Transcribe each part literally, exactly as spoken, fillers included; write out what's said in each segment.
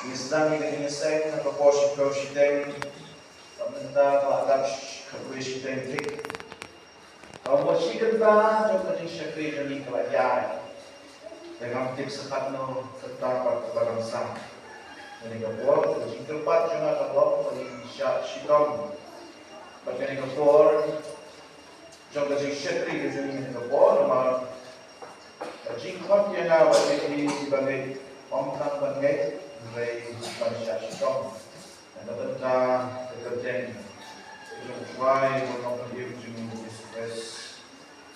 Ngi sdang ïa ka jingïaseng na ka por shiphew shiteng. Ka mynta ka la dap khatwei shiteng thik. Ka mut shi kynta jong ka jingshakri jong ngi ka la ïai. Te ngam tip sa katno kynta bad kaba dang sah. Kane ka por ka jingkyrpad jong nga ka long ba ngin shah shitom. Bad kane ka por jong ka jingshakri ka jong ngi kane ka por namar ka jingkhot ïa nga bad ïa phi kiba ngeit, ym tang ban ngeit, hynrei ban shah shitom. Na ka bynta ka kyrteng jong U Trai bad U Nongpynim jong ngi U Jisu Khrist.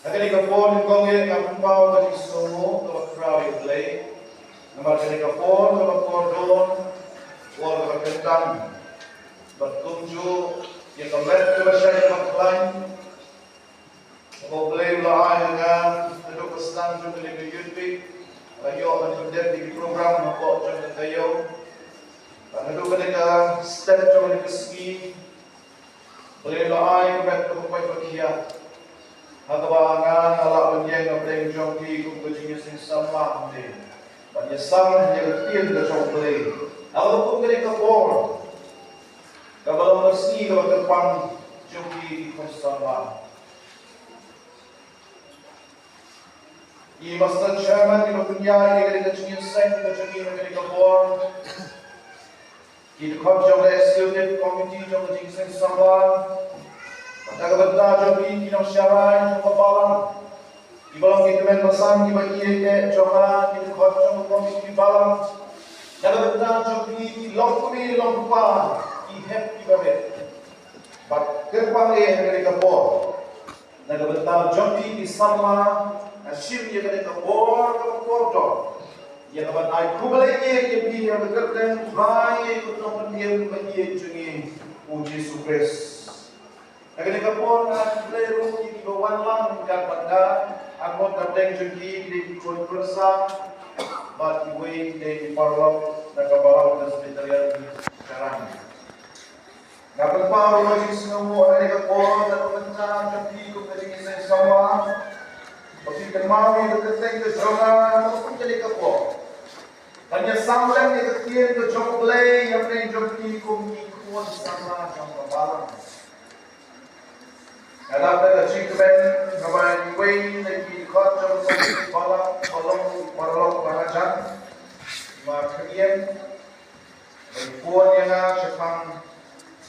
Ha kane ka por nyngkong eh nga pynpaw ka jingsngewnguh kaba khraw ïa U Blei. Namar kane ka por kaba kordor, por kaba kyntang. Bad kumjuh ïa ka met kaba shait kaba khlaiñ kaba U Blei u la ai ha nga naduh ka sdang jong kane ka Youth Week. La ïoh ban pyndep ïa ki program hapoh jong ka taïew. Bad naduh kane ka step jong kane ka sngi, U Blei u la ai ka met kaba koit ba khiah. Ha kaba nga nga lah ban ïeng ha pdeng jong phi kum ka jingïaseng samla hangne. Ban ïasam ïa ka ktien ka jong U Blei. Ha kaba kum kane ka por, kaba long ka sngi kaba kyrpang jong phi ki khun samla. I Master Chairman iba pynïaid ïa kane ka jingïaseng ka jong ngi ha kane ka por. Ki dkhot jong ka Executive Committee jong ka jingïaseng samla. Bad na ka bynta jong phi ki nongsharai jong ka balang, kiba long ki kmen basan kiba ïeit jong nga, ki dkhot jong ka Committee balang. Na ka bynta jong phi ki longkmie longkpa, ki hep kiba rit. Bad kyrpang eh ha kane ka por. Na ka bynta jong phi ki samla, nga shim ïa kane ka bor kaba kordor ïa kaban ai khublei ïa phi ha ka kyrteng U Trai bad U Nongpynim ba ïeit jong ngi U Jisu Khrist. Ha kane ka por nga khublei ruh ïa kiba wan lang ryngkat bad nga, ha khmat ka pdeng jong ki ki dei ki khun pyrsa bad kiwei ki dei ki paralok na ka Balang Presbyterian Jaran. Nga pynpaw ruh ka jingsngewnguh ha kane ka por na ka bynta jong phi kum ka jingïaseng samla. Ba phi kynmaw ïa ka kyrteng ka jong nga ha kane ka por. Ban ïasam lem ïa ka ktien ka jong U Blei ha pdeng jong phi kum ki khun samla jong ka balang. Nga dap da ka jingkmen haba iwei na ki dkhot jong ka balang, balang, paralok ba hajan, ma kyrteng Ban phone ïa nga shaphang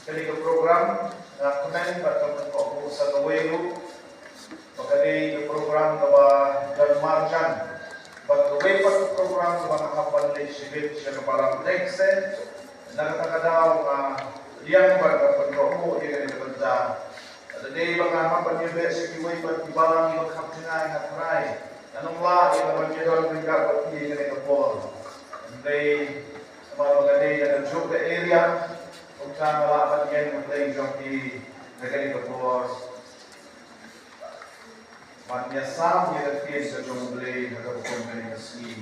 kane ka program, nga kmen bad nga pynpaw sa kawei ruh ba ka dei ka program kaba don marjan bad kawei pat ka program kaba nga hap ban leit shibit sha ka Balang Next. Na kata ka daw nga liang bad nga pynpaw ïa kane ka bynta. Ka dei ba nga hap ban ïabeh sha kiwei pat ki balang kiba kham jngai, nga tharai ngan ym lah ïa ka ban ïadon ryngkat bad phi ïa kane ka por. Hynrei namar ba ka dei na kajuh ka area, kumta nga lah ban ïeng ha pdeng jong phi ha kane ka por. Ban ïasam ïa ka ktien ka jong U Blei ha kaba kum kane ka sngi.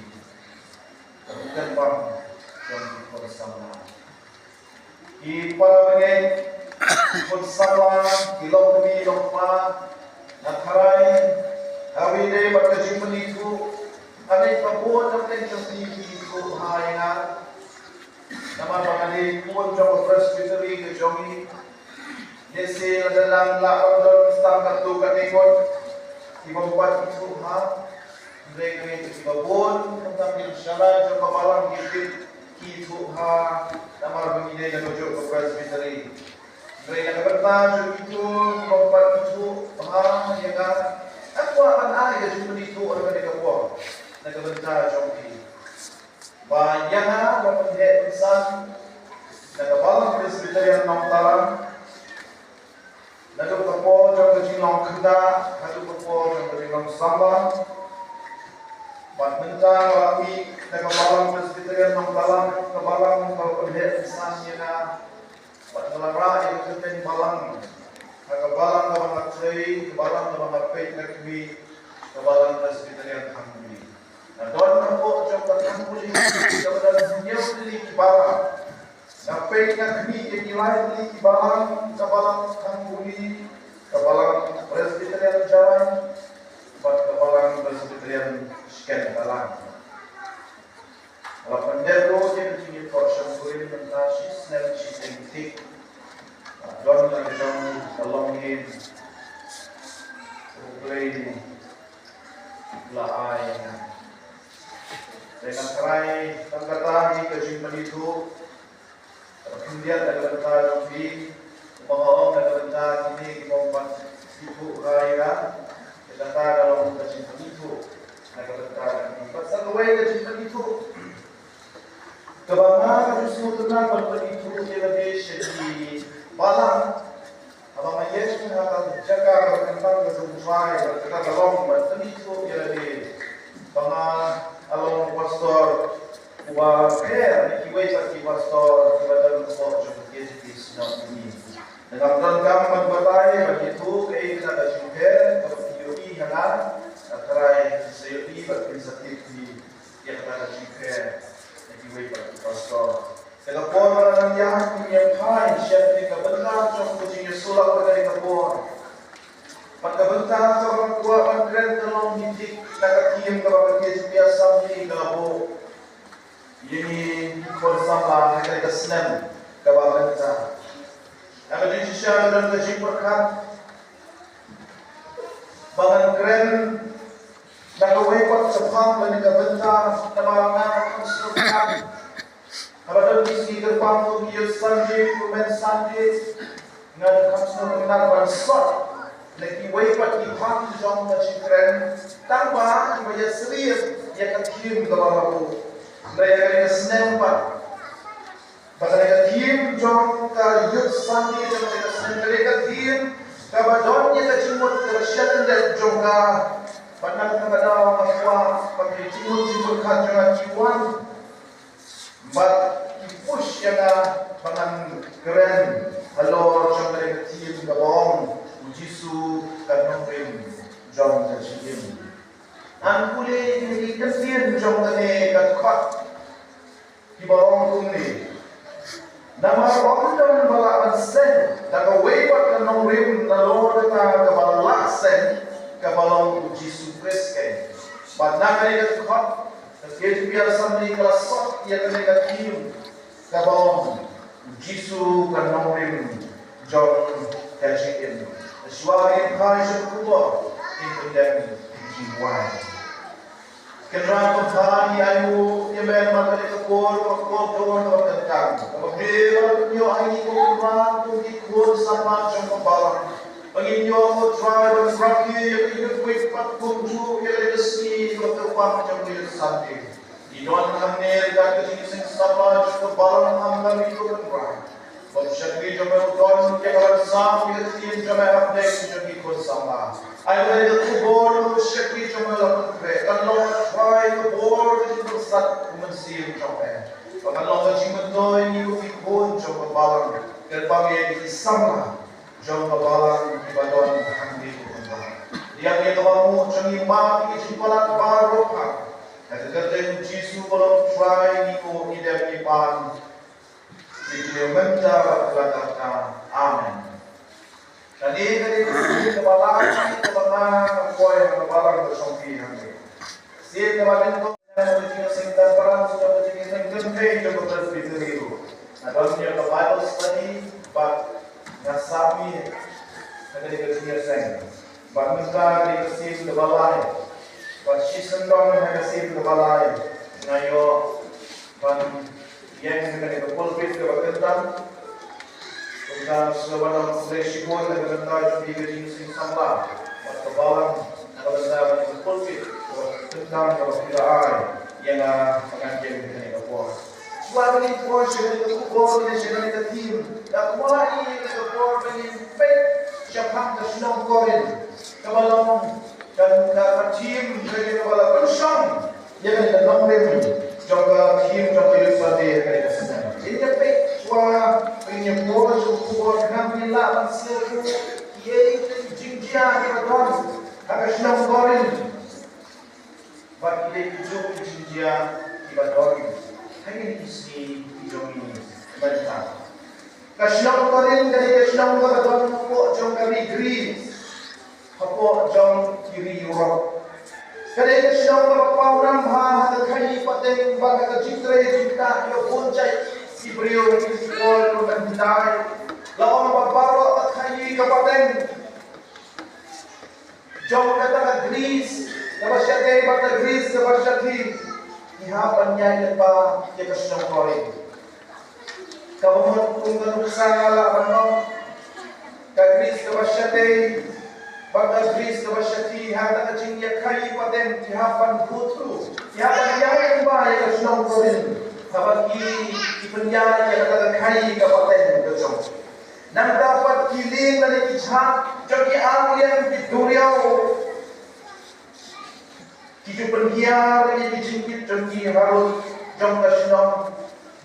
Ka rukom jong ki khun samla. Ki para bangeit, ki khun samla, ki longkmie longkpa, nga tharai ha kawei de bad ka jingpynithuh, nga ngeit ba bun na pdeng jong phi ki ithuh bha ïa nga. Namar ba nga dei khun jong ka Presbytery ka jong ngi. Lehse lada dang lah ban don tang katto katne ngut kiba ym pat ithuh bha. Hynrei nga ngeit ba bun khamtam ki nongsharai jong ka balang ki tip, ki ithuh bha namar ba ngi dei na kajuh ka Presbytery. Hynrei na ka bynta jong kito kiba ym pat ithuh bha ïa nga, nga kwah ban ai ka jingpynithuh ha kane ka por na ka bynta jong phi. Ba ïa nga ba pynheh pynsan na ka Balang Presbyterian Nongtalang, naduh ka por jong ka jinglong khynnah haduh ka por jong ka jinglong samla. Bad mynta nga la mih na ka Balang Presbyterian Nongtalang, ka balang kaba pynheh pynsan ïa nga. Bad nga la rah ïa ka kyrteng balang ha ka balang kaba nga trei, ka balang kaba nga peit nga khmih, ka Balang Presbyterian Thangbuli. Nga don hapoh jong ka Thangbuli kaba don hynñiew tylli ki balang. Nga peit nga khmih ïa ki lai tylli ki balang, ka Balang Thangbuli, ka Balang Presbyterian Jaran bad ka Balang Presbyterian Shken Balang. Nga la pyndep ruh ïa ka jingïathoh shong Ka jingpynithuh, kaba khyndiat na ka bynta jong phi, kumba nga ong na ka bynta kine kiba ym pat ithuh ha ïa ka, kata ka long ka jingpynithuh na ka bynta jong phi. Bad sa kawei ka jingpynithuh kaba nga ka jingsngewtynnat ban pynithuh ïa lade sha ki balang. Haba nga ïeng ha ka jaka kaba kyntang ka jong U Trai, bad kata ka long ban pynithuh ïa lade ba nga long u pastor uba pher na kiwei pat ki pastor kiba don hapoh jong ka K J P Synod ïa ngi. Te ngam donkam ban batai ban ithuh kaei kata ka jingpher kaba phi ïohi ha nga. Ka Trai ka sa ïohi bad ka sa tip ïa kata ka jingpher na kiwei pat ki pastor. Te ka por ba ngan ïaid, ngan ïaphai sha kane ka bynta jong ka jingïasulok ha kane ka por. Bad ka bynta kaba nga kwah ban kren ka long hi dik na ka theme kaba ka K J P Assembly ka la buh ïa ngi ki khun samla ha kane ka snem kaba mynta. Ha ka jingshisha ka don ka jingpyrkhat ba ngan kren da kawei pat shaphang kane ka bynta, naba nga ka sngewtynnat. Haba don ki sngi kyrpang kum ki Youth Sunday, kum ki Men's Sunday, nga donkam sngewtynnat ban sot na kiwei pat ki bhang jong ka jingkren, tang ba kiba ïasyriem ïa ka theme kaba nga buh. Hynrei ïa kane ka snem pat, ba kane ka theme jong ka Youth Sunday jong kane ka snem, kane ka theme kaba don ïa ka jingmut kaba sha lyndet jong ka. Bad na kata ka daw nga kwah ba ki jingmut jingpyrkhat jong nga ki wan bad ki push ïa nga ba ngan kren halor jong kane ka theme kaba ong U Jisu ka nongrim jong ka jingim. Ngan pule ïa kine ki kyntien jong kane ka dkhot kiba ong kumne. Namar ym don ba lah ban seng da kawei pat ka nongrim nalor kata kaba la lah seng, kaba long U Jisu Khrist keiñ. Bad na kane ka dkhot ka K J P Assembly ka la sot ïa kane ka theme kaba ong U Jisu ka nongrim jong ka jingim. Shuwa ngin phai sha ka khubor, ngin pyndem ïa ki jingduwai. Kynrad kynthei, ngi ainguh ïa me namar kane ka por, ka por jong ka kyntang. Kaba phi la pynïoh ïa ngi ko Kynrad kum ki khun samla jong ka balang, ba ngin ïoh, ko Trai, ban rakhe ïa ka Youth Week bad kumjuh ïa ka sngi kaba kyrpang jong ka Youth Sunday. Ngi don hangne ryngkat ka jingïaseng samla jong ka balang, ïa me ko Kynrad. Ba u shakri jong me u don ïa ka ban sam ïa ka ktien jong me hapdeng jong ki khun samla. Ai ba ïa ka khubor ba u shakri jong me u la pynkhreh kan long, Trai, ka bor ka jingpyrsad u Mynsiem jong me. Ba kan long ka jingmyntoi ïa ngi ko ki khun jong ka balang, kyrpang ïa ki samla jong ka balang kiba don hangne ko Kynrad. Ïa ngi, ïa kaba mut jong ngi ma, ïa ki jingpalat baroh ha ka kyrteng U Jisu ba long Trai ngi ïoh, ngi dep, ngi pan. Ngi kyrmen mynta bad la ka bynta. Amen. Kane ka dei ka sien kaba lai kaba nga poi ha ka balang ka jong phi hangne. Sien kaba nyngkong ka jingïaseng dang paran, sien ka jingïaseng kynthei jong ka Presbytery ruh. Nga don ïa ka Bible study bad nga sah mih ha kane ka jingïaseng. Bad mynta ka dei ka sien kaba lai bad shisien don ha ka sien kaba lai nga ïoh ban ïeng ha kane ka pulpit kaba kyntang. Kumta sngewbha ban khublei shibun na ka bynta jong phi ka jingïaseng samla bad ka balang na ka bynta kane ka pulpit kaba kyntang kaba phi la ai ïa nga ba ngan ïeng ha kane ka por. Shuwa ba ngin poi sha kane ka khubor ne sha kane ka theme, nga kwah ïa kane ka por ba ngin peit shaphang ka shnong Korinth kaba long ka, ka, ka theme kaba la pynshong ïa kane ka nongrim jong ka theme jong ka Youth Sunday ha kane ka snem. Ngin ïa peit shuwa, ngin ïa poi sha ka khubor khnang ba ngin lah ban sngewthuh kiei ki jingjia kiba don ha ka shnong Korinth. Bad kiei kiei ki jingjia kiba don ha kine ki sngi ki jong ngi mynta. Ka shnong Korinth ka dei ka shnong kaba don hapoh jong ka ri Greece, hapoh jong ki ri Europe. Ka dei ka shnong kaba pawnam bha ha ka khaii pateng bad ha ka jingtrei jingktah ïa bun jait ki briew, ki por ruh ban dei la ong ba baroh ka khaii ka pateng jong kata ka Greece kaba shadei bad ka Greece kaba shathie. Ki hap ban ïaid lypa ïa ka shnong Korinth. Kaba mut kum ka nuksa la ban ong, ka Gris kaba shatei bad ka Gris kaba shathie, ha kata ka jingïakhaïi pateng ki hap ban go through, ki hap ban ïaid lypa ïa ka shnong Korinth, haba ki, ki pynïaid ïa kata ka khaïi ka pateng ka jong. Nangta pat ki lieng lane ki jhat jong ki arliang ki duriaw ki ju pynhiar ïa ki jingkit jong ki harud jong ka shnong,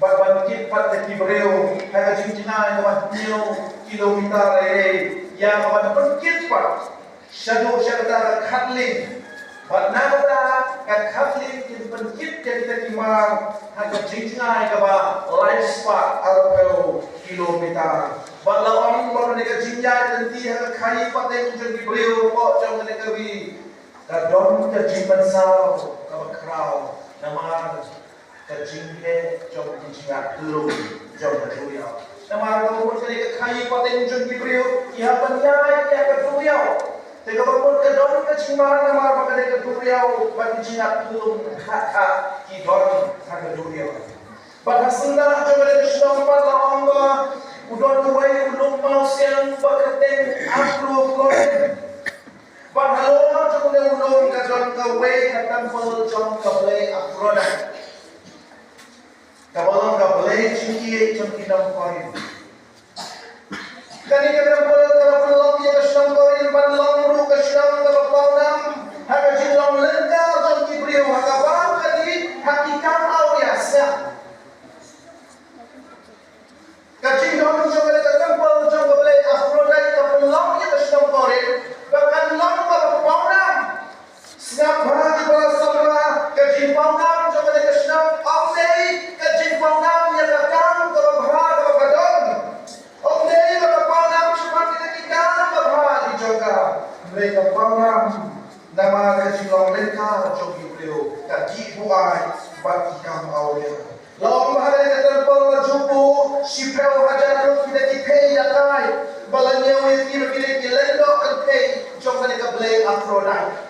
bad ban kit pat da ki briew ha ka jingjngai kaba hynñiew kilometer ei ei, ïa kaban pynkit pat shaduh sha kata ka khatlieng. Bad na kata ka khatlieng kin pynkit ïa kita ki mar ha ka jingjngai kaba lai spah arphew kilometer. Bad la ong ba kane ka jingïaid lynti ha ka khaïi pateng jong ki briew hapoh jong kane ka ri ka don ka jingpynsaw kaba khraw, namar ka jingleh jong ki jingïaid tlung jong ka duriaw. Namar kaba mut kane ka khaïi pateng jong ki briew ki hap ban ïaid ïa ka duriaw. Te kaba mut ka don ka jingma namar ba kane ka duriaw, ba ki jingïaid tlung kha kha ki don ha ka duriaw. Bad ha syndah jong kane ka shnong pat la ong ba u don uwei u lum mawsiang ba kyrteng Akrop Korinth. Bad halor jong une u lum ka don kawei ka temple jong ka blei Aphrodite, kaba long ka blei jingïeit jong ki nong Korinth. Kane ka temple ka la pynlong ïa ka shnong Korinth ban long ruh ka shnong kaba pawnam ha ka jinglong lyngkar jong ki briew ha kaba kane ha ki kam awria. Sngap. Ka jingdon jong kane ka temple jong ka blei Aphrodite ka pynlong ïa ka shnong Korinth ba kan long kaba pawnam. Sngap bha ki para samla, ka jingpawnam jong kane ka shnong ym dei ka jingpawnam ïa ka kam kaba bha kaba ka don. Ym dei ba ka pawnam shaphang kita ki kam babha ki jong ka. Hynrei ka pawnam namar ka jinglong lyngkar jong ki briew, ka dih buaid bad ki kam awria. La ong ba ha kane ka temple la ju buh shiphew hajar ngut kita ki thei ïatai, ba la ñiew ïa ki ba ki dei ki lyngdoh kynthei jong kane ka blei Aphrodite.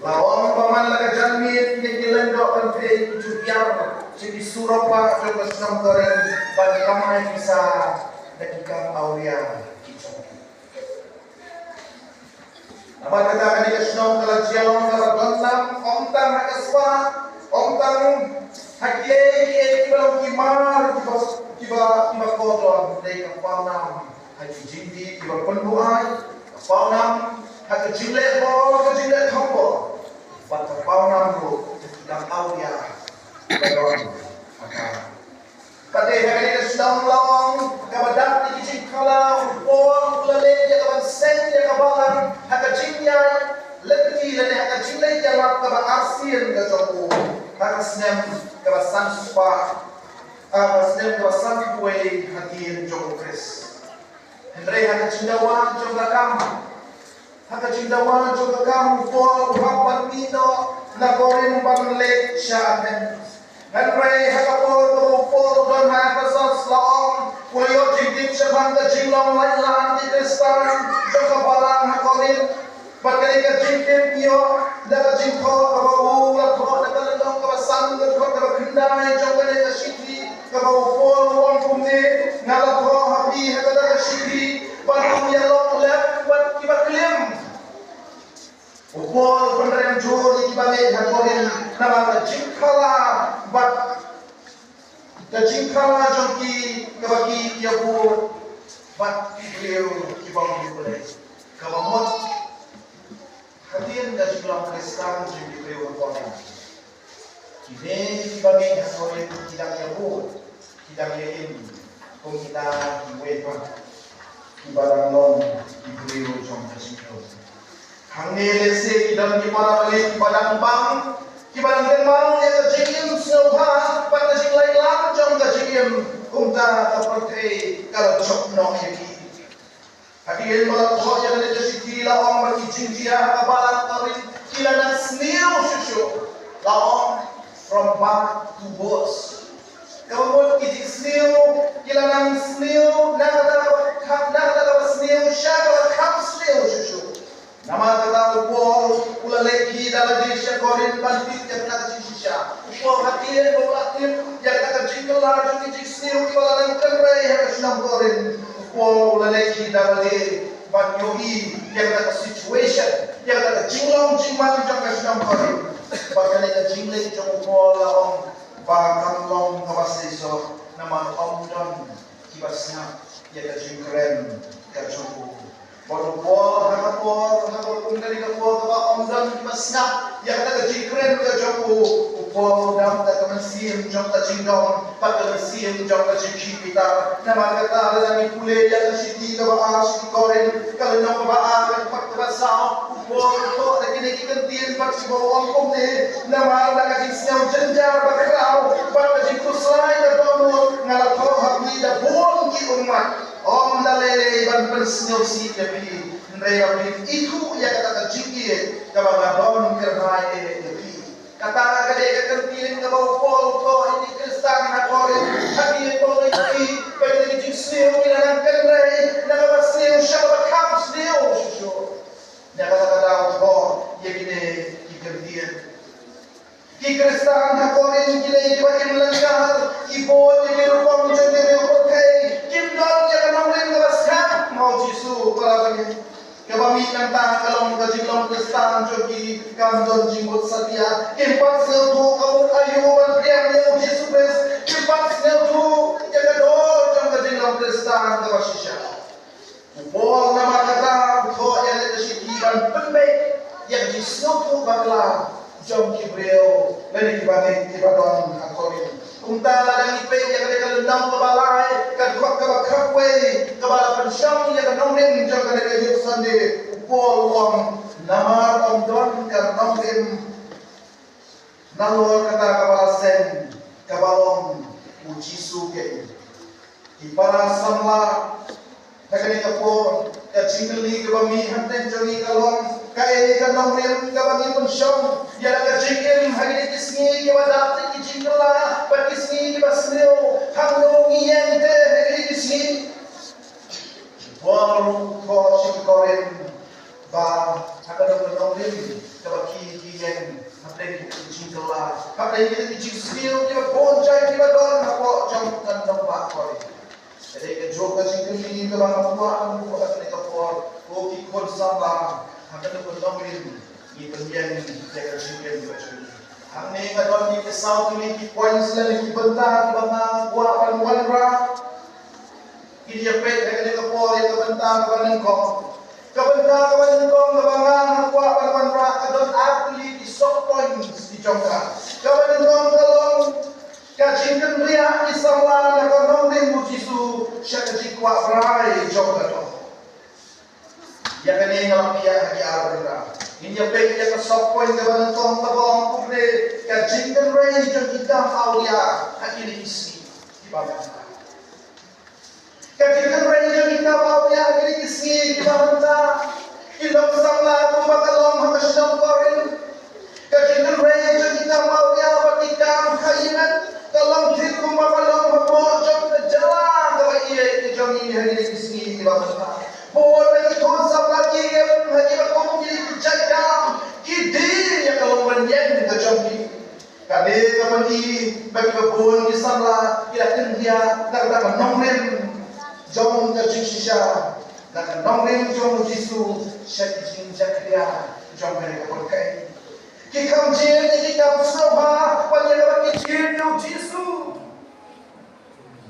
La ong ba man la ka janmiet ïa ki lyngdoh kynthei ki ju hiar sha ki surok bah jong ka shnong Korinth ban kamai pisa da ki kam awria ki jong ki. Namar kata kane ka shnong ka la jia long kaba don nam, ym tang ha ka spah, ym tang ha kiei kiei kiba long ki mar kiba, kiba, kiba kordor, hynrei ka pawnam ha ki jingdih kiba pynbuaid, ka pawnam ha ka jingleh bor, ka jingleh thombor, bad ka pawnam ruh ha ki kam awria kiba don ha ka. Bad dei ha kane ka shnong la ong, kaba dap ïa ki jingkhlaiñ, u Paul u la leit ïa kaban seng ïa ka balang ha ka jingïaid lynti lane ha ka jingleit ïalap kaba arsien ka jong u, ha ka snem kaba san spah, ha ka snem kaba san khatwei hadien jong u Khrist. Hynrei ha ka jingdawa jong ka kam, ha ka jingdawa jong ka kam, u Paul u hap ban mih noh na Korinth ban leit sha Athens. Hynrei ha ka por ba u Paul u don ha Ephesus, la ong, u la ïoh jingtip shaphang ka jinglong laitlan ki Khristan jong ka balang ha Korinth. Bad kane ka jingtip ngi ïoh da ka jingthoh kaba u la thoh na ka lynnong kaba san, ka dkhot kaba khyndai jong kane ka shithi, kaba u Paul u ong kumne: Nga la thoh ha phi ha kata ka shithi ban ym ïalok lem bad kiba klim. U Paul u pynrem jur ïa kiba ngeit ha Korinth namar ka jingkhlaiñ bad ka jingkhlaiñ jong ki, kaba ki ïa bud bad ki briew kiba ym ïoh Blei. Kaba mut hadien ka jinglong Khristan jong ki briew ha Korinth, kine kiba ngeit ha Korinth ki dang ïa bud, ki dang ïa im kum kita kiwei pat kiba dang long ki briew jong ka jingim. Hangne lehse ki don ki para bangeit kiba dang bam, kiba dang kynmaw ïa ka jingim sngewbha bad ka jinglait lang jong ka jingim, kumta ka pyrthei ka la jop noh ïa ki. Hadien ba la thoh ïa kane ka shithi la ong ba ki jingjia ha ka balang Korinth ki la nang sniew shuh shuh. La ong from bad to worse. Kaba mut ki jingsniew ki la nang sniew na kata kaba kham, na kata kaba sniew sha kaba kham sniew shuh shuh. Namar kata u Paul u la leit hi da lade sha Korinth ban tip ïa kata ka ïa kata ka jingkylla jong ki jingsniew kiba la nang kynrei ha ka shnong Korinth. U Paul u la leit hi da lade ban ïohi ïa kata ka situation, ïa kata ka jinglong jingman jong ka shnong Korinth. Bad kane ka jingleit jong u Paul la ong ba kan long kaba seisoh namar ym don kiba sngap ïa ka jingkren ka jong u. Bad u Paul ha ka por, ha ka por kum kane ka por kaba ym don kiba sngap ïa kata ka jingkren ka jong u, u Paul u dap da ka mynsiem jong ka jingdom bad ka mynsiem jong ka jingkhih bitar. Namar kata lada ngi pule ïa ka shithi kaba ar sha ki Korinth, ka lynnong kaba ar, ka dkhot kaba saw, u Paul u thoh da kine ki kyntien bad u ong kumne: Namar na ka jingsngew jynjar bakhraw bad ka jingkhuslai ka dohnud nga la thoh ha phi da bun ki ummat, ym da lei lei ban pynsngewsih ïa phi, hynrei ba phin ithuh ïa kata ka jingïeit kaba nga don kyrhai eh ïa phi. Kata ka dei ka kyntien kaba u Paul u thoh ïa ki Khristan ha Korinth, ha ki Korinth, ba ïa ki jingsniew ki la nang kynrei na kaba sniew sha kaba kham sniew shuh shuh. Ïa kata ka daw u thoh ïa kine ki kyntien. Ki Khristan ha Korinth ki dei kiba im lyngkar, ki bud ïa ki rukom jong ki riew pyrthei, kim don ïa ka nongrim kaba sngap ma u Jisu, para bangeit. Kaba mih nangta ka long ka jinglong Khristan jong ki kam don jingmut satia, kim pat sngewthuh ka mut aïu ban pdiang ïa u Jisu Khrist, kim pat sngewthuh ïa ka dor jong ka jinglong Khristan kaba shisha. U Paul namar kata u thoh ïa kane ka shithi ban pynbeit ïa ka jingsngewthuh bakla jong ki briew lane ki bangeit kiba don ha Korinth. Kumta lada ngi peit ïa kane ka lynnong kaba lai, ka dkhot kaba khatwei, kaba la pynshong ïa ka nongrim jong kane ka Youth Sunday, u Paul u ong, namar ym don ka nongrim nalor kata kaba la seng, kaba long u Jisu keiñ. Ki para samla, ha kane ka por, ka jingkylli kaba mih hapdeng jong ngi ka long, kaei ka nongrim kaba ngi pynshong ïa la ka jingim ha kine ki sngi kiba dap da ki jingkylla bad ki sngi kiba sniew? Hangno ngi ïeng te ha kine ki sngi? Paul u thoh sha ki Korinth ba ha kano kano ka nongrim kaba ki, ki ïeng hapdeng ki jingkylla, hapdeng ki jingsniew kiba bun jait kiba don hapoh jong ka nongbah Korinth. Ka dei kajuh ka jingkylli kaba nga kwah ban buh ha kane ka por, ko ki khun samla, ha kano ka nongrim ngi pynïeng ïa ka jingim ka jong ngi. Hangne nga don ïa ki saw tylli ki points lane ki bynta kiba nga kwah ban wanrah. Ngin ïa peit ha kane ka por ïa ka bynta kaba nyngkong. Ka bynta kaba nyngkong kaba nga nga kwah ban wanrah ka don ar tylli ki sub points ki jong ka. Kaba nyngkong ka long ka jingkynriah ki samla na ka nongrim u Jisu sha ka jingkwah brai jong ka doh. Ïa kane nga la piah ha ki ar bynta. Ngin ïa peit ïa ka sub point kaba nyngkong kaba ong kumne: ka jingkynrei jong ki kam awria ha kine ki sngi kiba mynta. Ka jingkynrei jong ki kam awria ha kine ki sngi kiba mynta. Ki long samla kumba ka long ha ka shnong Korinth. Ka jingkynrei jong ki kam awria bad ki kam khaïi met ka long thik kumba ka long hapoh jong ka jylla kaba ïeit ka jong ngi ha kine ki sngi kiba mynta. Bun na ki khun samla ki im ha kiba kum ki jait kam, ki die ïa ka long bynïeng ka jong ki. Ka dei ka pyni ba kiba bun ki samla ki la kynriah na ka nongrim jong ka jingshisha, na ka nongrim jong u Jisu sha ki jingjakhlia jong kane ka pyrthei. Ki kham jied ïa ki kam sngewbha ban ïa kaba ki jied ïa u Jisu.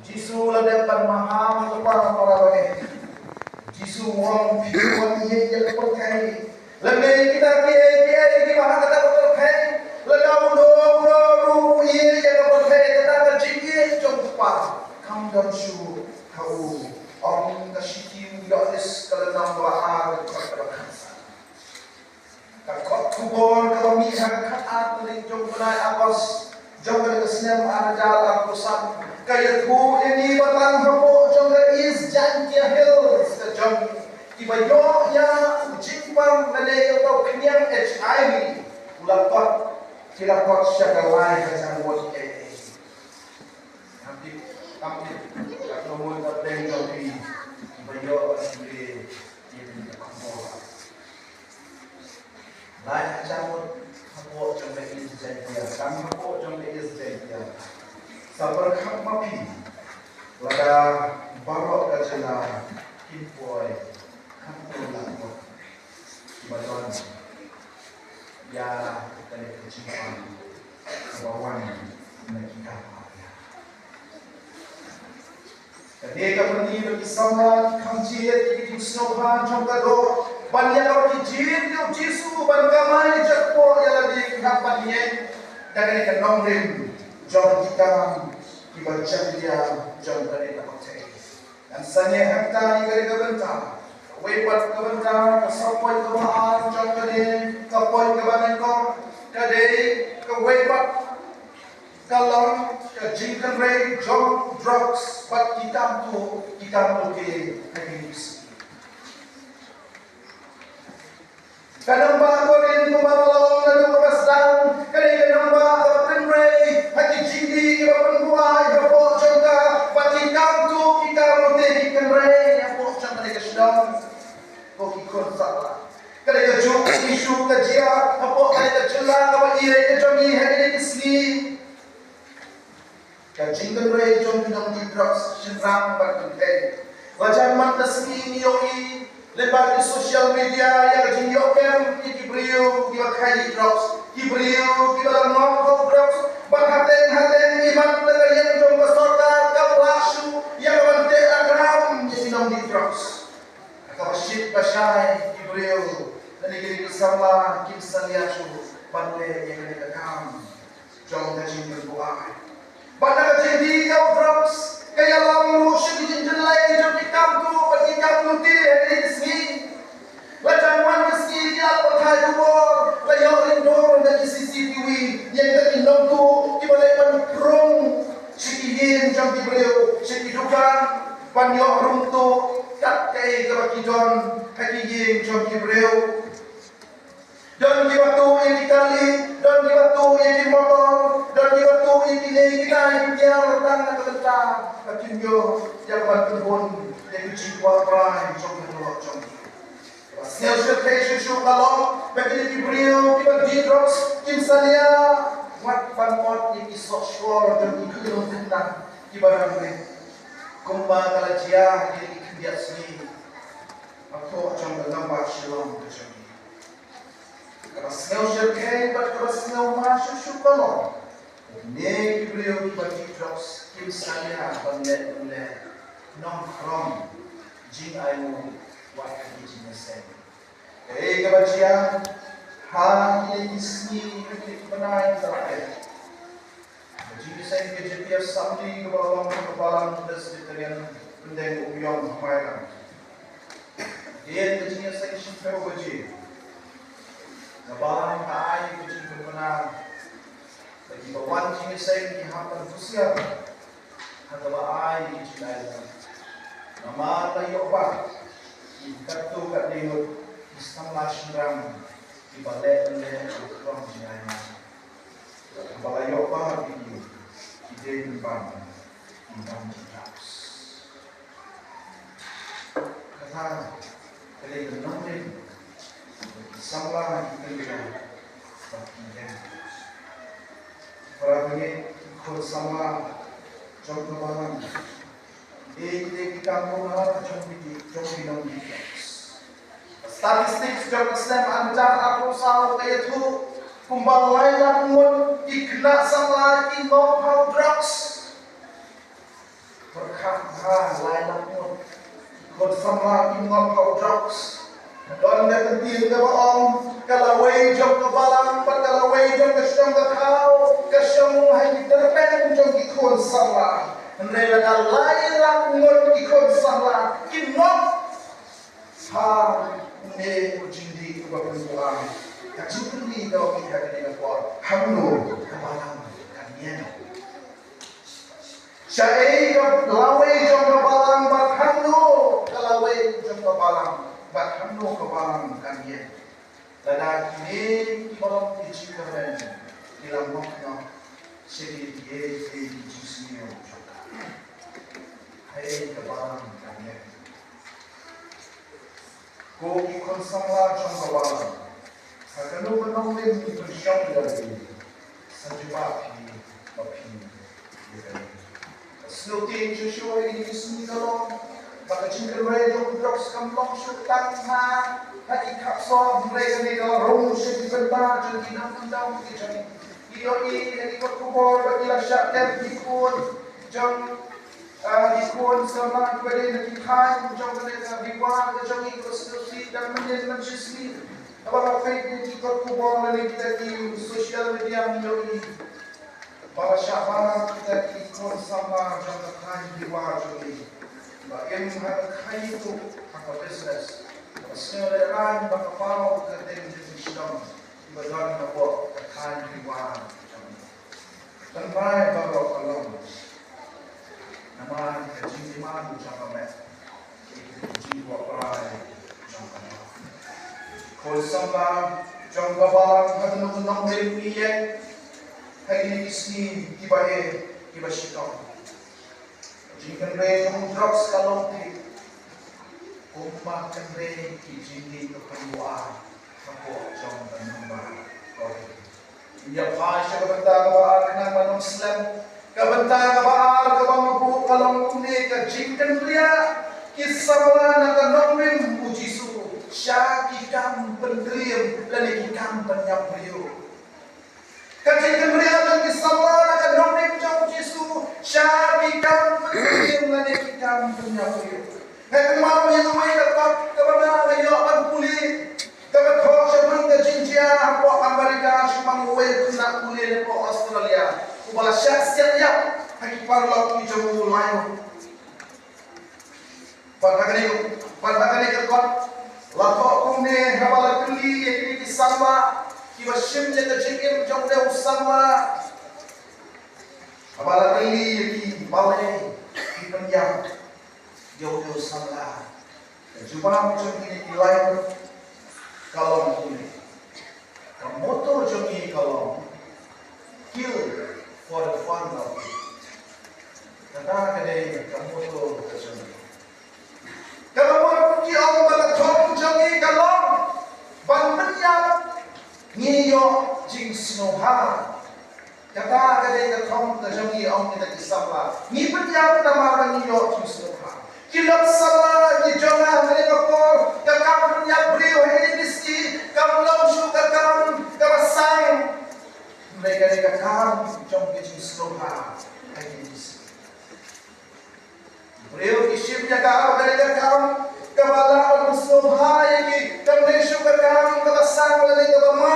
Jisu la dep ban maham lypa para bangeit. Jisu u ong, phi wan ïeit ïa ka pyrthei. Lane kita kiei kiei kiba ha kata ka pyrthei. Lada uno uno ruh u ïeit ïa ka pyrthei, kata ka jingïeit jong u Kpa kam don shuh ha u. Ong ka shithi u Ïoannis ka lynnong ba ar ka dkhot kaba khatsan. Ka kot khubor kaba mih ha ka khatar tarik jong u bnai August jong ka snem ar hajar arphew san ka ïathuh ïa ngi ba tang hapoh jong ka East Jaintia Hills ka jong kiba ïoh ïa u jingpang lane ïa uta u khñiang H I V u la kot, ki la kot sha ka lai hajar ngut eh. Ngam tip, ngam tip katno ngut na pdeng jong phi kiba ïoh ban pule ïa kane ka khubor. Lai hajar ngut hapoh jong ka East Jaintia, tang hapoh jong ka East Jaintia. Sa pyrkhat ma phi, lada baroh ka jylla kin poi, khamtam la poi, kiba don ïa kane ka jingpang kaba wan na ki kam. Ka dei ka pyni ba ki samla ki kham jied ïa ki jingsngewbha jong ka doh ban ïa kaba ki jied ïa u Jisu ban kamai jakpoh ïa lade, ki hap ban ïeng da kane ka nongrim jong ki kam kiba jynjar jong kane ka pyrthei. Ngan sa ïa hangta ïa kane ka bynta. Kawei pat ka bynta, ka sawpoint kaba ar jong kane ka point kaba nyngkong ka dei kawei pat ka long ka jingkynrei jong drugs bad ki kam tuh, ki kam tuh ki ha ki. Ka nongbah Korinth kumba la long naduh kaba sdang, ka dei ka nongbah kaba kynrei ha ki jingdih kiba pynbuaid hapoh jong ka, bad ki kam tuh ki kam tuh ki kynrei hapoh jong kane ka shnong. Ko ki khun samla, ka dei kajuh ka issue ka jia hapoh kane ka jylla kaba ïeit ka jong ngi ha kine ki sngi. Ka jingkynrei jong ki nongdih drugs shynrang bad kynthei. La jan man ka sngi ngi ïohi lyngba ki social media ïa ka jingïoh kem ïa ki briew kiba khaii drugs, ki briew kiba la ngop ha u drugs. Bad hateng hateng i mat la ka ïeng jong ka sorkar kam lah shuh ïa ka ban teh lakam ïa ki nongdih drugs. Kaba shit ba shai ki briew lane ki samla kim salia shuh ban leh ïa kane ka kam jong ka jingpynbuaid. Bad na ka jingdih ïa u drugs ka ïalam ruh sha ki jingjynlei jong ki kam tuh bad ki kam lute ha kine ki sngi. La jan wan ka sngi ki lad pathai khubor, la ïoh lyndur na ki C C T V ïa kita ki nongtuh kiba leh ban prung sha ki ïing jong ki briew, sha ki dukan, ban ïoh rung tuh kat kaei kaba ki don ha ki ïing jong ki briew. Don kiba tuh ïa ki kali, don kiba tuh ïa ki motor, don kiba tuh ïa kine kitai ki tiar tang na ka bynta ba kin ïoh ïa ka ban pynhun ïa ki jingkwah brai jong ka doh jong ki. Kaba sngew shyrkhei shuh shuh ka long ba kine ki briew kiba dih drugs kim salia wat ban ot ïa ki sohshkor jong ki khyllung khynnah kiba rangrit, kumba ka la jia ha kine ki khyndiat sngi hapoh jong ka nongbah Shillong ka jong ngi. Kaba sngew shyrkhei bad kaba sngewma shuh shuh ka long, kine ki briew kiba dih drugs kim salia ban leh ban leh nongkhrong jingainguh wat ha ki jingïaseng. Kaei kaba jia ha kine ki sngi, ha kine ki bnai kiba la dep. Ka jingïaseng ka J P F Assembly kaba la long ha ka balang Presbyterian Pyndengumiong ha Mairang. Dien ka jingïaseng shiphew baje. Ka balang ka ai ka jingpynbna ba kiba wan jingïaseng ki hap ban husiar ha kaba ai ki jingainguh. Namar la ïoh ba ki katto katne ngut ki samla shynrang kiba leh leh ki khlong jingainguh. Haba la ïoh ba ki, ki dei pynban ki bam ki drugs. Kata ka dei ka nongrim ki samla ki kynja ba ki ïeng. Para bangeit, ki khun samla jong ka balang. Dei, dei ki kam pynhar jong ki, jong ki nongdih drugs. Statistics jong ka snem ar hajar arphew saw ka ïathuh kumba lai lak ngut ki khynnah samla ki ngop ha u drugs. Pyrkhat bha, lai lak ngut ki khun samla ki ngop ha u drugs. Don ka kyntien kaba ong, ka lawei jong ka balang bad ka lawei jong ka shnong ka thaw ka shong ha ki tyrpeng jong ki khun samla. Hynrei lada lai lak ngut ki khun samla ki ngop ha une u jingdih uba pynbuaid, ka jingkylli ka long ha kane ka por, hangno ka balang kan ïeng? Shaei ka lawei jong ka balang bad hangno ka lawei jong ka balang bad hangno ka balang kan ïeng? Lada kine kiba long ki jingkyrmen ki la mih noh sha kine kiei kiei ki jingsniew jong ka, haei ka balang kan ïeng? Ko ki khun samla jong ka balang, ha kano kano nongrim ki pynshong ïa lade, sa jubab phi ba phi ïa ka Sngewthuh shuh shuh ïa kine ki sngi ka long ba ka jingkynrei jong u drugs kam long shuh tang ha, ha ki khap sor, hynrei kane ka la rung sha ki bynta jong ki nongkyndong ki jong ngi. Ngi ïohi ha ki kot khubor ba ki la shah tem ki khun jong, ah, ki khun samla kiba dei na ki thaiñ jong kane ka Riwar ka jong ngi, ka sngewsih dang mynnin mynshisngi. Haba nga peit ïa ki kot khubor lane kita ki social media ngi ïohi ba la shah ban kita ki khun samla jong ka thaiñ Riwar jong ngi ba im ha ka khaii tuh ha ka business, ba sngewlehraiñ ba ka paw ka dei jong ki shnong kiba don hapoh ka thaiñ Riwar jong ngi. Tang bai baroh ka long namar ka jingdemand jong ka met, ka jingkwah brai jong ka met. Khun samla jong ka balang ha kano kano ka nongrim ngi ïeng ha kine ki sngi kiba eh, kiba shitom. Ka jingkynrei jong u drugs ka long thik kumba kynrei ki jingngeit ka pynbua hapoh jong ka nongbah. Ïa phai sha ka bynta kaba ar khnang ba ngam slem. Ka bynta kaba ar kaba nga buh ka long kumne, ka jingkynriah ki samla na ka nongrim u Jisu sha ki kam pyntriem lane ki kam pynïap briew. Ka jingkynriah jong ki samla na ka nongrim jong u Jisu sha ki kam pyntriem lane ki kam pynïap briew. Nga kynmaw ïa kawei ka kot kaba nga ïoh ban pule, kaba thoh shaphang ka jingjia hapoh America shaphang uwei u khynnah pule na poh Australia uba la shah siat ïap ha ki paralok ki jong u laiñ. Bad ha kane, bad ha kane ka kot la thoh kumne, haba la kylli ïa kine ki samla kiba shim ïa ka jingim jong une u samla, haba la kylli ïa ki balei ki pynïap ïa une u samla, ka jubab jong kine ki laiñ ka long kumne. Ka motto jong ngi ka long, "Kill for the fun of it." Kata ka dei ka motto ka jong ngi. Kaba mut ki ong ba ka thong jong ngi ka long ban pynïap ngi ïoh jingsngewbha. Kata ka dei ka thong ka jong ngi, ong kita ki samla. Ngi pynïap namar ba ngi ïoh jingsngewbha. Ki lok samla ki jong nga ha kane ka por, ka kam pynïap briew ha kine ki sngi kam long shuh ka kam kaba sang. Hynrei ka dei ka kam jong ka jingsngewbha ha kine ki sngi. Briew ki shim ïa ka, ka dei ka kam kaba lah ban sngewbha ïa ki, kam dei shuh ka kam kaba sang lane kaba ma.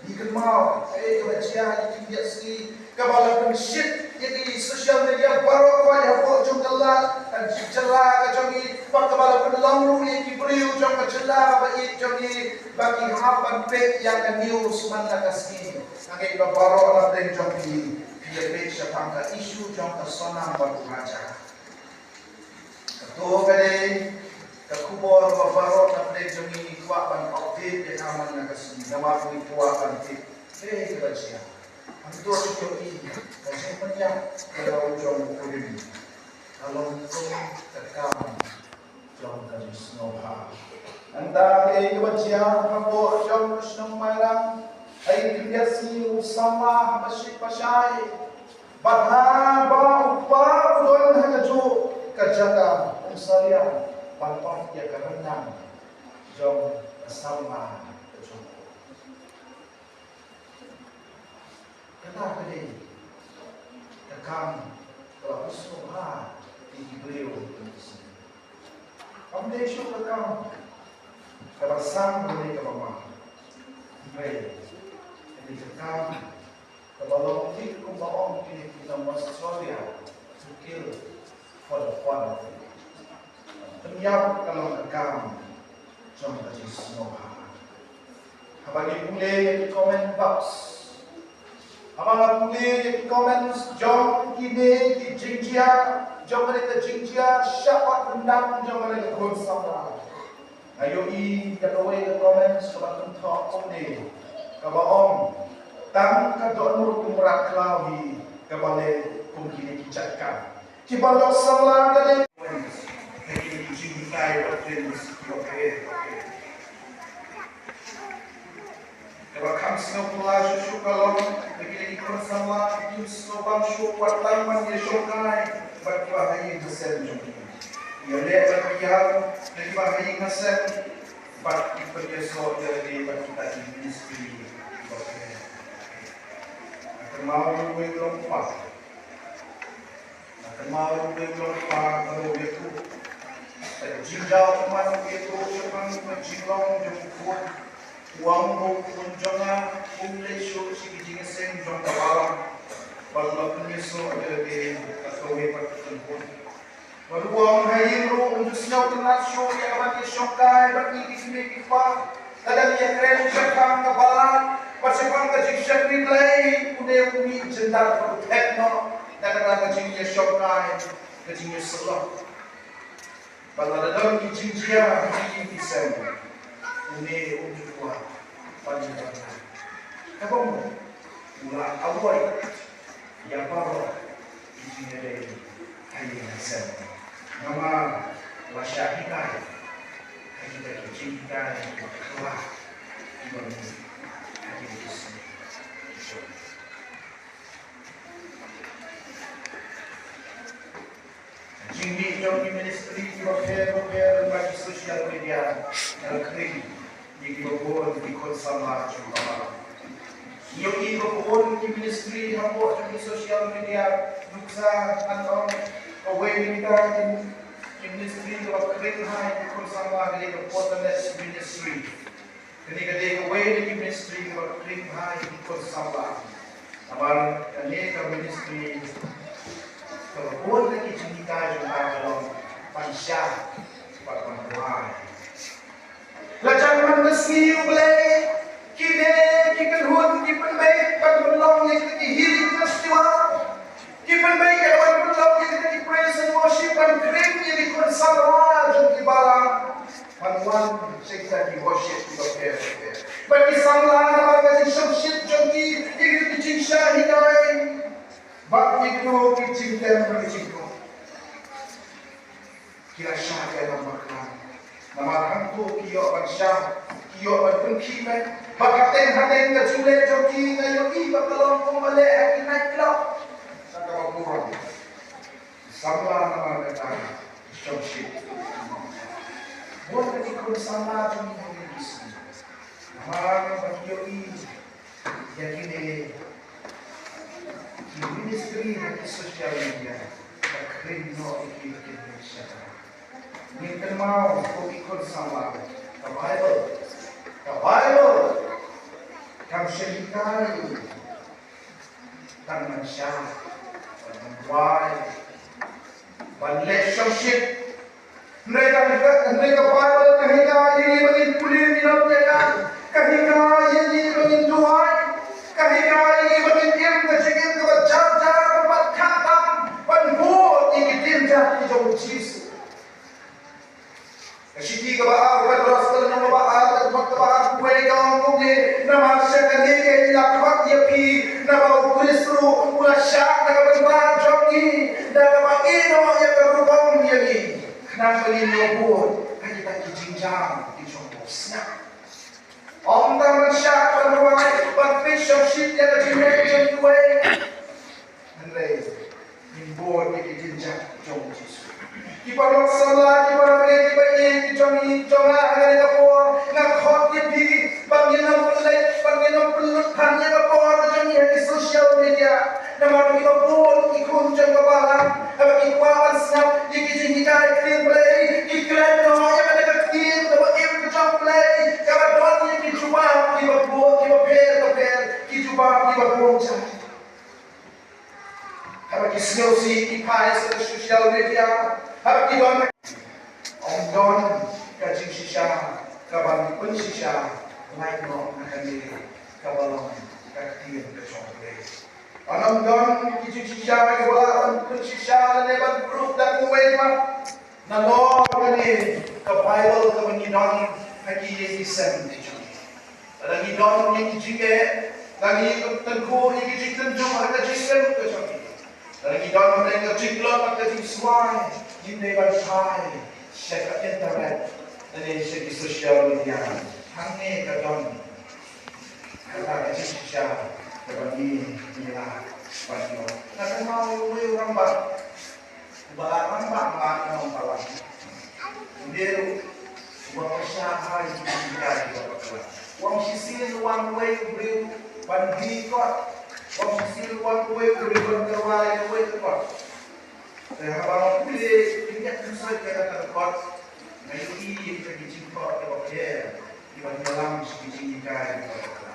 Ngi kynmaw kaei kaba jia ha ki khyndiat sngi, kaba la pynshit ïa ki social media baroh kawei hapoh jong ka la, ka jylla ka jong ngi, bad kaba la pynlong ruh ïa ki briew jong ka jylla ba ïeit jong ngi ba ki hap ban peit ïa ka news man la ka sngi. Nga ngeit ba baroh na pdeng jong phi phi ïa peit shaphang ka issue jong ka Sonam bad u Raja. Kato ka dei ka khubor ba baroh na pdeng jong ngi kwah ban update ïa ka man la ka sngi, namar ngi kwah ban tip kaei kaba jia. Hangto shu ïohi ka jingpynïap ka la u jong u kurim. Ka long kum ka kam jong ka jingsngewbha. Nangta kaei kaba jia hapoh jong ka shnong Mairang, ha ki khyndiat sngi u samla haba shit ba shai. Bad haba u kpa u don ha kajuh ka jaka, um salia ban off ïa ka ryndang jong ka samla ka jong u. Kata ka dei ka kam kaba sngewbha ïa ki briew. Kam dei shuh ka kam kaba sang lane kaba ma. Hynrei ka dei ka kam kaba long thik kumba ong kine ki nong Australia, "To kill for the fun of it." Pynïap ka long ka kam jong ka jingsngewbha. Haba ngi pule ïa ki comment box, haba nga pule ïa ki comments jong kine ki jingjia, jong kane ka jingjia shah wat ryndang jong kane ka khun samla, nga ïohi ïa kawei ka comments kaba kynthoh kumne, kaba ong, "Tang ka dohnud u mrad khlaw hi kaba leh kum kine ki jait kam." Ki paralok samla ka dei kaba kham sngewphylla shuh shuh ka long kine ki khun samla. Sngewbang shuh wat tang ban ïashongkai bad kiba ha ïing ha sem jong ki. Ïaleh bad ïa kiba ha ïing ha sem bad ki pynïasoh ïa lade bad kita ki ministry kiba pher. Nga kynmaw ruh uwei u nongpa. Nga kynmaw ruh uwei u nongpa ba u ïathuh. Ka jingjaw man u ïathuh shaphang ka jinglong jong u khun. U ong ba u khun jong nga um leit shuh sha ki jingïaseng jong ka balang. Bad u la pynïasoh ïa lade ha kawei pat ka kynhun. Bad u ong ha ïing ruh um ju sngewtynnat shuh ïa kaban ïashongkai bad ngi ki kmie ki kpa. Lada ngi ïakren shaphang ka balang bad shaphang ka jingshakri Blei, une u mih jyndat bad u thep noh na ka bynta ka jingïashongkai, ka jingïasyllok. Bad lada don ki jingjia ha ki ïing ki sem, une um ju kwah ban ïa ban. Kaba mut u la avoid ïa baroh ki jingïadei ha ïing ha sem. Namar la shah hikai ha kita ki jinghikai kiba kylla kiba mih ha kita ki sngi. Jingmih jong ki ministry kiba pher bapher lyngba ki social media, nga khring ïa kiba bun ki khun samla jong ka balang. Ïohi ba bun ki ministry hapoh jong ki social media, nuksa, ngan ong, kawei na kita ki ministry kaba khring ha ïa ki khun samla ka dei ka Photonist Ministry. Kane ka dei kawei na ki ministry kaba khring bha ïa ki khun samla. Namar kane ka ministry kaba bun na ki jinghikai jong ka ka long ban shah bad ban duwai. La jan man ka sngi U Blei, kine ki kynhun ki pynbeit ban pynlong ïa kita ki healing festival. Ki pynbeit ïa ban pynlong ïa kita ki praise and worship ban khring ïa ki khun samla jong ki balang. Ban wan sha kita ki worship kiba pher bapher. Bad ki samla namar ka jingshongshit jong ki ïa kita ki jingshah hikai. Bad ïa kito ki jingtem bad ki jingkut. Ki la shah ïalam bakla. Namar hangto ki ïoh ban shah, ki ïoh ban pynkhih met. Bad hateng hateng ka jingleh jong ki nga ïohi ba ka long kumba leh ha ki night club. Sa kaba burom. Samla namar kata shongshit. Bun ka ki khun samla jong ngi ha kine ki sngi. Namar ba ki ïohi ïa kine ki ministry ha ki social media, ba khring noh ïa ki ba kin leit sha ka. Ngin kynmaw ko ki khun samla, ka Baibl, ka Baibl kam shym hikai tang ban shah, ban duwai, ban leh shongshit. Hynrei ka, hynrei ka Baibl ka hikai ïa ngi ba ngin pule minot ïa ka. Ka hikai ïa ngi ba ngin duwai. Ka hikai ïa ngi ba ngin im ka jingim kaba jar jar bad khamtam ban bud ïa ki diengjat ki jong U Jisu. Ka shithi kaba ar, Petros ka lynnong kaba ar, ka dkhot kaba ar, kawei ka ong kumne, namar sha kane keiñ la khot ïa phi, naba U Khrist ruh u la shah na ka bynta jong ngi, da kaba ïehnoh ïa ka rukom ïa ngi, khnang ba ngin ïoh bud ha kita ki jingjam ki jong u. Sngap. Ym tang ban shah, ban rwai, ban peit shongshit ïa ka jingmut jong kiwei. Hynrei ngin bud ïa ki diengjat jong U Jisu. Ki paralok samla, ki paralok, ki ba ïeit ki jong ngi, jong nga ha kane ka por, nga khot ïa phi ba ngin ym pynleit, ba ngin ym pynlut than ïa ka por jong ngi ha ki social media. Namar kiba bun ki khun jong ka balang, haba ki kwah ban sngap ïa ki jinghikai ktien Blei, ki klet noh ïa kane ka ktien kaba im ka jong U Blei, kaba don ïa ki jubab kiba bun, kiba pher bapher, ki jubab kiba bun jait. Haba ki sngewsih ki phai sha ka social media, haba ki don, ym don ka jingshisha kaban pynshisha lait noh na kane kaba long ka ktien ka jong U Blei. Ym don ki jingshisha kiba lah ban pynshisha lane ban proof da kawei pat. Nalor kane ka Baibl kaba ngi don ha ki ïing ki sem ki jong ngi. Lada ngi don ïa ki jingeh, lada ngi tyngkhuh ïa ki jingtynjuh ha ka jingim ka jong ngi. Lada ngi don ïa ka jinglong ha ka jingswai, ngim dei ban phai sha ka internet lane sha ki social media. Hangne ka don kata ka jingshisha kaba ngi, ngi lah Ban ïoh. Nga kynmaw uwei u rangbah. Uba la rangbah man ka nongbalang. U dei ruh uba pyrshah bha ïa ki jinghikai kiba bakla. U ong shisien u wan uwei u briew ban die kot. U ong shisien u wan uwei u briew ban tyrwa ïa uwei ka kot. Te haba nga pule pynïaid pynsoit ïa kata ka kot, nga ïohi ïa kita ki jingkhot kiba pher kiban ïalam sha ki jinghikai kiba bakla.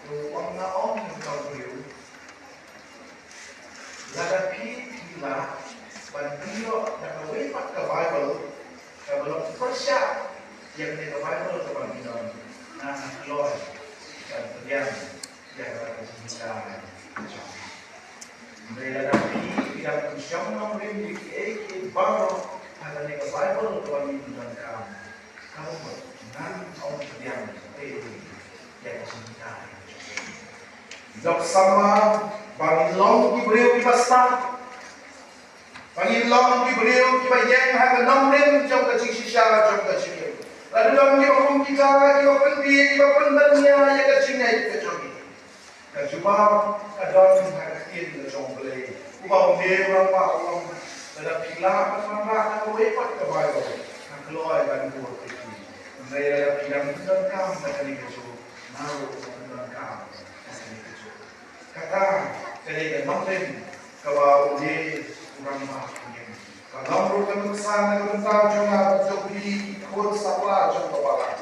Te u ong, nga ong ïa uta u briew, lada phi, phi lah ban pynïoh da kawei pat ka Baibl kaba long pyrshah ïa kane ka Baibl kaba ngi don, nga, nga kloi ban pdiang ïa kata ka jinghikai ka jong phi. Hynrei lada phi, phi dang pynshong nongrim ïa kiei kiei baroh ha kane ka Baibl kaba ngi donkam, ka mut ngan ym pdiang ei ei ïa ka jinghikai ka jong phi. Dok samla ba ngin long ki briew kiba stad, ba ngin long ki briew kiba ïeng ha ka nongrim jong ka jingshisha jong ka jingim. Lada don kiba kum kita kiba pynbeit, kiba pynbeit ïa ka jingngeit ka jong ngi, ka jubab ka don ha ka ktien ka jong U Blei, uba ong, u rangbah, u ong, lada phi lah ban wanrah da kawei pat ka Baibl, nga kloi ban bud ïa phi. Hynrei lada phi dang pyndonkam da kane kajuh, nga ruh ngan pyndonkam da kane kajuh. Kata ka dei ka nongrim kaba u dei u rangbah u ngim. Ka long ruh ka nuksan na ka bynta jong nga bad jong phi ki khun samla jong ka balang.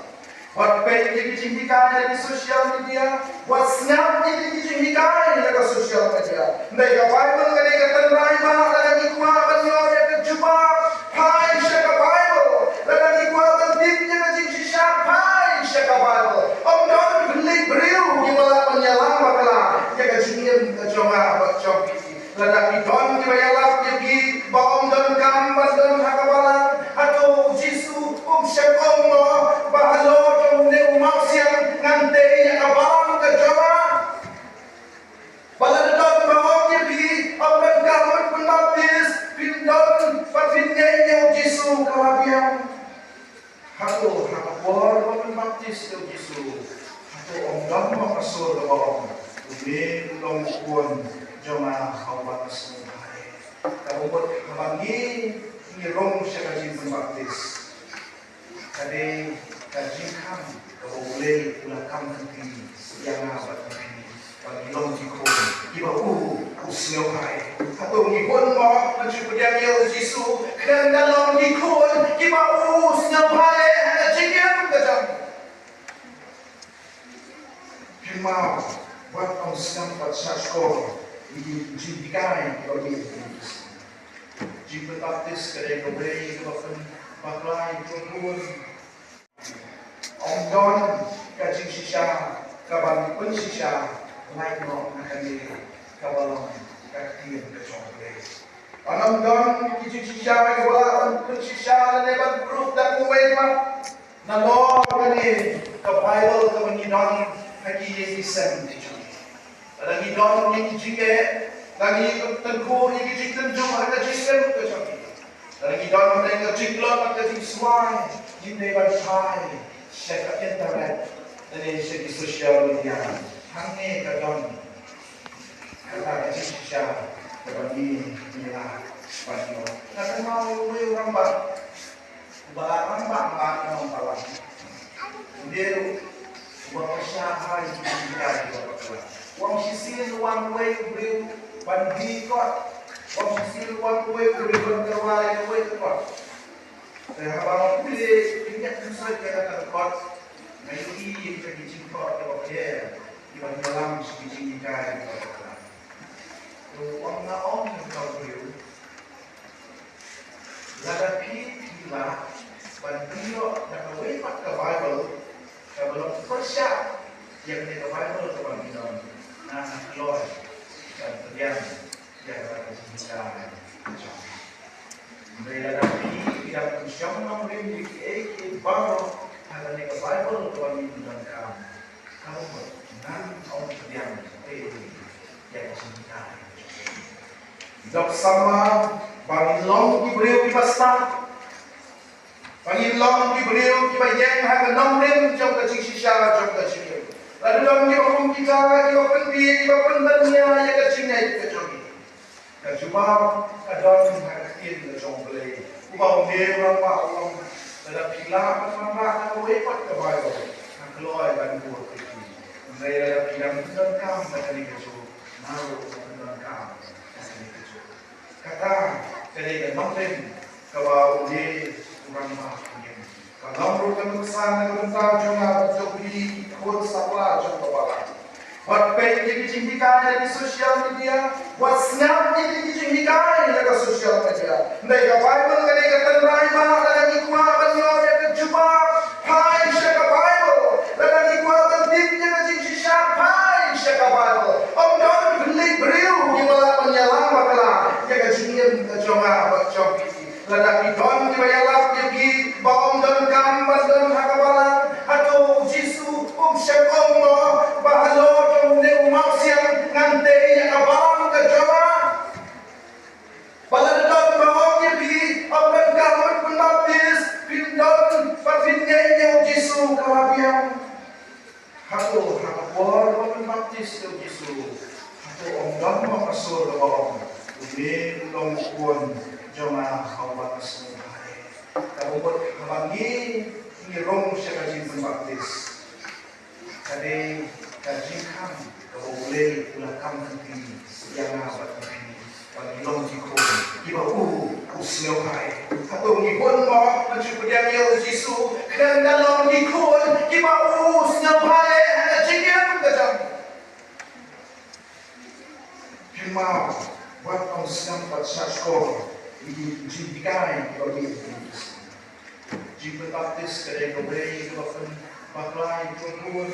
Wat peit ïa ki jinghikai na ki social media, wat sngap ïa ki jinghikai na ka social media. Hynrei ka Baibl ka dei ka tynrai ba lada ngi kwah ban ïoh ïa ka jubab, phai sha ka Baibl. Lada ngi kwah ban tip ïa ka jingshisha, phai sha ka Baibl. Ym don pynleit briew kiba lah ban ïalam bakla ïa ka jingim ka jong nga bad jong phi. Lada ki don kiba ïalap ïa phi ba ym donkam ban don ha ka balang, hato U Jisu um shym ong mo ba halor jong une u mawsiang ngan tei ïa ka balang ka jong nga? Ba lada don ba ong ïa phi ym donkam ban pynbaptis, phin don, ba phin ngeit ïa U Jisu ka la biang. Hato ha ka por ba pynbaptis ïa U Jisu, hato ym don mo ka sur kaba ong, une u long u khun jong nga ha uba nga sngewbha eh? Kaba mut haba ngi, ngi rung sha ka jingpynbaptis, ka dei ka jingkhang kaba U Blei u la khang ha phi ïa nga bad ha phi. Ba ngi long ki khun kiba u, u sngewbha eh. Hato ngi hun mo ban shu pdiang ïa U Jisu khnang ban long ki khun kiba u, u sngewbha eh ha ka jingim ka jong ngi? Kynmaw, wat ym sngap, wat shah shkor ïa ki jinghikai kiba ngi, jingpynbaptis ka dei kawei kaba pynbakla ïa ki khun. Ym don ka jingshisha kaban pynshisha lait noh na kane kaba long ka ktien ka jong U Blei. Ym don ki jingshisha kiba lah ban pynshisha lane ban proof da kawei pat nalor kane ka Baibl kaba ngi don ha ki ïing ki sem ki jong ngi. Lada ngi don ïa ki jingeh, lada ngi tyngkhuh ïa ki jingtynjuh ha ka jingim ka jong ngi, lada ngi don ïa ka jinglong ha ka jingswai, ngim dei ban phai sha ka internet lane sha ki social media. Hangne ka don kata ka jingshisha kaba ngi, ngi lah ban ïoh. Nga kynmaw uwei u rangbah. Uba la rangbah man ka nongbalang. U dei ruh uba pyrshah bha ïa ki jinghikai kiba bakla. U ong shisien u wan uwei u briew ban die kot. U ong shisien u wan uwei u briew ban tyrwa ïa uwei ka kot. Te haba nga pule pynïaid pynsoit ïa kata ka kot, nga ïohi ïa kita ki jingkhot kiba pher kiban ïalam sha ki jinghikai kiba bakla. Te u ong, nga ong ïa uta u briew, lada phi, phi lah ban pynïoh da kawei pat ka Baibl kaba long pyrshah ïa kane ka Baibl kaba ngi don, nga, nga kloi ban pdiang ïa kata ka jinghikai ka jong phi. Hynrei lada phi, phi dang pynshong nongrim ïa kiei kiei baroh ha kane ka Baibl kaba ngi donkam, ka mut ngan ym pdiang ei ei ïa ka jinghikai ka jong phi. Dok samla ba ngin long ki briew kiba stad, ba ngin long ki briew kiba ïeng ha ka nongrim jong ka jingshisha jong ka jingim. Lada don kiba kum kita, kiba pynbieit, kiba pynbeit ïa ka jingngeit ka jong ki. Ka jubab ka don ha ka ktien ka jong U Blei. Uba u Blei u Rangbah u ong, lada phi lah ban wanrah na kawei pat ka Baibl, nga kloi ban bud ïa phi. Hynrei lada phi dang pyndonkam ïa kane kajuh, nga ruh ngan pyndonkam ïa kane kajuh. Kata ka dei ka nongrim kaba U Blei u Rangbah u ngim. Ka long ruh ka nuksan na ka bynta jong nga bad jong phi ki khun samla jong ka balang. Wat peit ïa ki jinghikai na ki social media, wat sngap ïa ki jinghikai na ka social media. Hynrei ka Baibl ka dei ka tynrai ba lada ngi kwah ban ïoh ïa ka jubab, phai sha ka Baibl. Lada ngi kwah ban tip ïa ka jingshisha, phai sha ka Baibl. Ym don pynleit briew kiba lah ban ïalam bakla ïa ka jingim ka jong nga bad jong phi. Lada ki don kiba ïalap ïa ki ba ym donkam ban don ha ka balang, hato U Jisu um shym ong mo ba halor jong une u mawsiang ngan tei ïa ka balang ka jong nga? Ba lada don ba ong ïa phi ym donkam ban pynbaptis, phin don ba phin ngeit ïa U Jisu ka la biang. Hato ha ka por ba pynbaptis ïa U Jisu, hato ym don mo ka sur kaba ong, une u long u khun jong nga ha uba nga sngewbha eh? Kaba mut haba ngi, ngi rung sha ka jingpynbaptis, ka dei ka jingkhang kaba U Blei u la khang ha ngi ïa nga bad ïa phi. Ba ngi long ki khun kiba u, u sngewbha eh. Hato ngi hun mo ban shu pdiang ïa U Jisu khnang ban long ki khun kiba u, u sngewbha eh ha ka jingim ka jong ngi? Kynmaw, wat ym sngap bad shahshkor ïa ki jinghikai kiba mih na U Jisu. Jingpynbaptis ka dei kawei kaba pynbakla ïa ki khun.